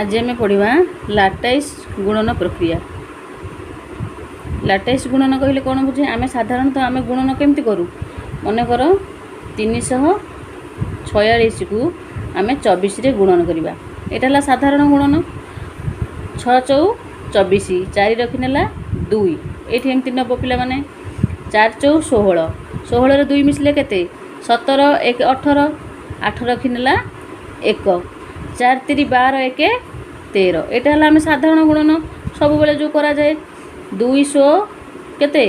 ଆଜି ଆମେ ପଢ଼ିବା ଲାଟାଇସ୍ ଗୁଣନ ପ୍ରକ୍ରିୟା। ଲାଟାଇସ୍ ଗୁଣନ କହିଲେ କ'ଣ ବୁଝେ? ଆମେ ସାଧାରଣତଃ ଆମେ ଗୁଣନ କେମିତି କରୁ? ମନେକର 346କୁ ଆମେ 24ରେ ଗୁଣନ କରିବା। ଏଇଟା ହେଲା ସାଧାରଣ ଗୁଣନ। 6 ଚଉ 24, 4 ରଖିନେଲା 2। ଏଇଠି ଏମିତି ନେବ ପିଲାମାନେ। 4 ଚଉ 16, 16ରେ 2 ମିଶିଲେ କେତେ? 17, 1 18, 8 ରଖିନେଲା 1। 4 ତିରି 12, 1 13। ଏଇଟା ହେଲା ଆମେ ସାଧାରଣ ଗୁଣନ ସବୁବେଳେ ଯେଉଁ କରାଯାଏ। 200 କେତେ?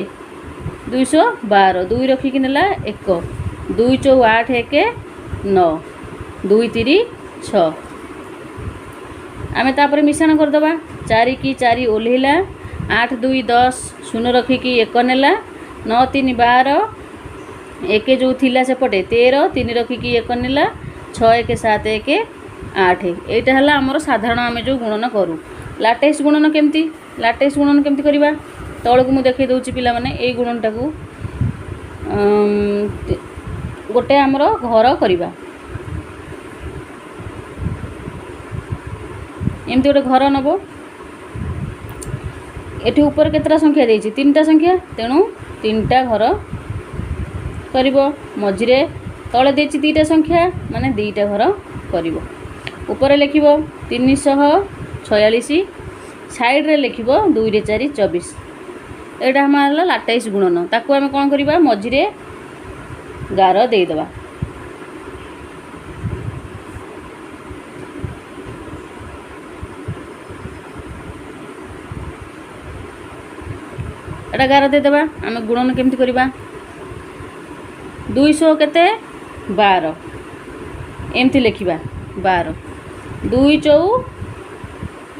212, 2 ରଖିକି ନେଲା 1। 2 ଚଉ 8, 1 9, 2 ତିରି 6। ଆମେ ତାପରେ ମିଶାଣ କରିଦେବା। 4 କି 4 ଓହ୍ଲେଇଲା, 8 2 10, 0 ରଖିକି 1 ନେଲା। 9 3 12, 1 ଯେଉଁ ଥିଲା ସେପଟେ 13, 3 ରଖିକି 1 ନେଲା। 6 1 7, 1 8। ଏଇଟା ହେଲା ଆମର ସାଧାରଣ ଆମେ ଯେଉଁ ଗୁଣନ କରୁ। ଲାଟାଇସ୍ ଗୁଣନ କେମିତି? ଲାଟାଇସ୍ ଗୁଣନ କେମିତି କରିବା? ତଳକୁ ମୁଁ ଦେଖାଇ ଦେଉଛି ପିଲାମାନେ। ଏଇ ଗୁଣନଟାକୁ ଗୋଟେ ଆମର ଘର କରିବା। ଏମିତି ଗୋଟେ ଘର ନେବ। ଏଠି ଉପରେ କେତେଟା ସଂଖ୍ୟା ଦେଇଛି? 3ଟା ସଂଖ୍ୟା, ତେଣୁ 3ଟା ଘର କରିବ। ମଝିରେ ତଳେ ଦେଇଛି 2ଟା ସଂଖ୍ୟା, ମାନେ 2ଟା ଘର କରିବ। ଉପରେ ଲେଖିବ 346, ସାଇଡ଼୍ରେ ଲେଖିବ 2ରେ 4 24। ଏଇଟା ଆମର ହେଲା ଲାଟାଇସ୍ ଗୁଣନ। ତାକୁ ଆମେ କ'ଣ କରିବା? ମଝିରେ ଗାର ଦେଇଦେବା। ଏଇଟା ଗାର ଦେଇଦେବା। ଆମେ ଗୁଣନ କେମିତି କରିବା? 200 କେତେ? 12। ଏମିତି ଲେଖିବା 12। 2 ଚଉ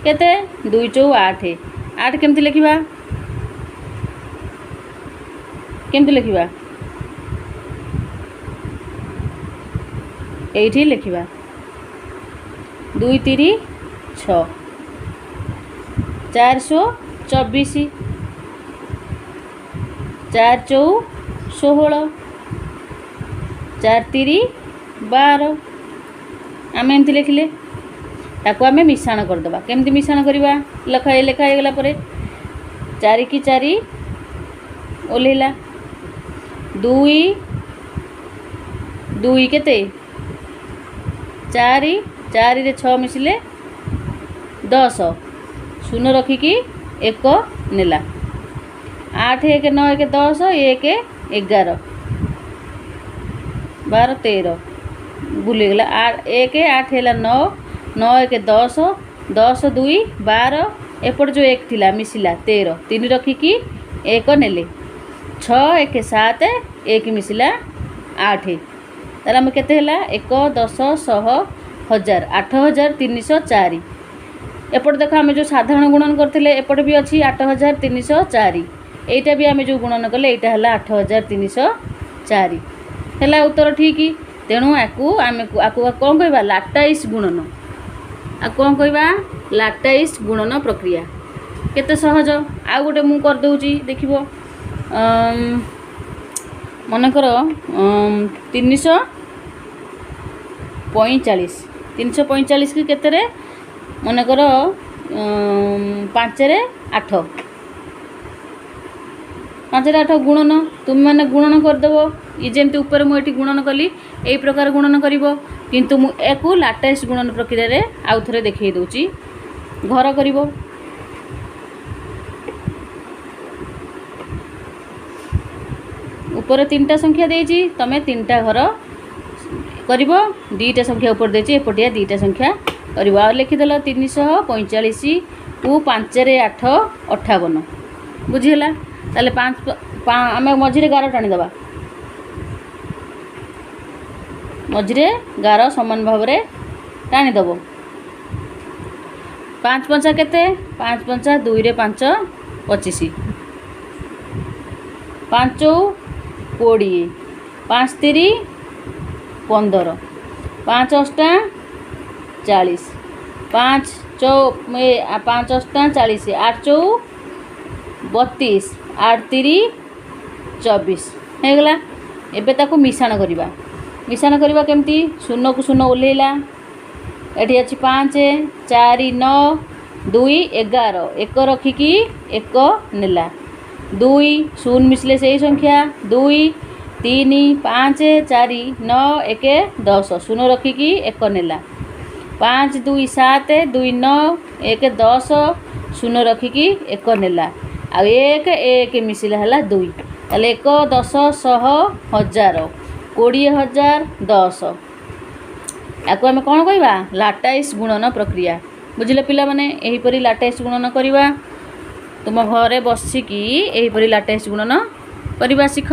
କେତେ? 2 ଚଉ 8। 8 କେମିତି ଲେଖିବା? କେମିତି ଲେଖିବା? ଏଇଠି ଲେଖିବା 2 ତିରି 6, 424, 4 ଚଉ 16, 4 ତିରି 12। ଆମେ ଏମିତି ଲେଖିଲେ ତାକୁ ଆମେ ମିଶାଣ କରିଦେବା। କେମିତି ମିଶାଣ କରିବା? ଲେଖା ହେଇଗଲା ପରେ 4 କି 4 ଓହ୍ଲେଇଲା, 2 2 କେତେ? 4, 4ରେ 6 ମିଶିଲେ 10, 0 ରଖିକି 1 ନେଲା। 8 1 9 1 10, 1 11, 12 13 ଭୁଲିଗଲା। 1 8 ହେଲା 9, 9 1 10, 10 2 12, ଏପଟେ ଯେଉଁ 1 ଥିଲା ମିଶିଲା 13, 3 ରଖିକି 1 ନେଲେ। 6 1 7, 1 ମିଶିଲା 8। ତାହେଲେ ଆମେ କେତେ ହେଲା? 1 10 100 1000, 8304। ଏପଟେ ଦେଖ, ଆମେ ଯେଉଁ ସାଧାରଣ ଗୁଣନ କରିଥିଲେ ଏପଟେ ବି ଅଛି 8304। ଏଇଟା ବି ଆମେ ଯେଉଁ ଗୁଣନ କଲେ ଏଇଟା ହେଲା 8304 ହେଲା ଉତ୍ତର ଠିକ୍। ତେଣୁ ଆକୁ ଆମେ ଆକୁ କ'ଣ କହିବା? ଲାଟାଇସ୍ ଗୁଣନ। ଆଉ କ'ଣ କହିବା? ଲାଟାଇସ୍ ଗୁଣନ ପ୍ରକ୍ରିୟା। କେତେ ସହଜ। ଆଉ ଗୋଟେ ମୁଁ କରିଦେଉଛି ଦେଖିବ। ମନେକର 345, 345 କି କେତେରେ? ମନେକର 5ରେ 8, 5ରେ 8 ଗୁଣନ। ତୁମେମାନେ ଗୁଣନ କରିଦେବ। ଇଏ ଯେମିତି ଉପରେ ମୁଁ ଏଠି ଗୁଣନ କଲି ଏଇ ପ୍ରକାର ଗୁଣନ କରିବ, କିନ୍ତୁ ମୁଁ ୟାକୁ ଲାଟାଇସ୍ ଗୁଣନ ପ୍ରକ୍ରିୟାରେ ଆଉ ଥରେ ଦେଖାଇ ଦେଉଛି। ଘର କରିବ। ଉପରେ 3ଟା ସଂଖ୍ୟା ଦେଇଛି, ତୁମେ 3ଟା ଘର କରିବ। 2ଟା ସଂଖ୍ୟା ଉପରେ ଦେଇଛି, ଏପଟିଆ 2ଟା ସଂଖ୍ୟା କରିବ। ଆଉ ଲେଖିଦେଲ 345କୁ 5ରେ 8 58। ବୁଝିହେଲା? ତାହେଲେ 5 ଆମେ ମଝିରେ ଗାର ଟାଣିଦେବା। ମଝିରେ ଗାର ସମାନ ଭାବରେ ଟାଣିଦେବ। 5 ପଞ୍ଚା କେତେ? 5 ପଞ୍ଚା 2ରେ 5 25, 5 20, 5 ତିରି 15, 5 ଅଷ୍ଟା 40, 5 ଚଉ 5 ଅଷ୍ଟା 40, 8 ଚଉ 32, 8 ତିରି 24 ହେଇଗଲା। ଏବେ ତାକୁ ମିଶାଣ କରିବା। ମିଶାଣ କରିବା କେମିତି? 0କୁ 0 ଓହ୍ଲେଇଲା, ଏଠି ଅଛି 5, 4 9, 2 11, 1 ରଖିକି 1 ନେଲା। 2 0 ମିଶିଲେ ସେଇ ସଂଖ୍ୟା 2, 3 5 4 9 1 10, 0 ରଖିକି 1 ନେଲା। 5 2 7, 2 9, 1 10, 0 ରଖିକି 1 ନେଲା। ଆଉ 1 1 ମିଶିଲେ ହେଲା 2। ତାହେଲେ 1 10 100 1000, 20,010। ୟାକୁ ଆମେ କ'ଣ କହିବା? ଲାଟାଇସ୍ ଗୁଣନ ପ୍ରକ୍ରିୟା। ବୁଝିଲେ ପିଲାମାନେ? ଏହିପରି ଲାଟାଇସ୍ ଗୁଣନ କରିବା। ତୁମ ଘରେ ବସିକି ଏହିପରି ଲାଟାଇସ୍ ଗୁଣନ କରିବା ଶିଖ।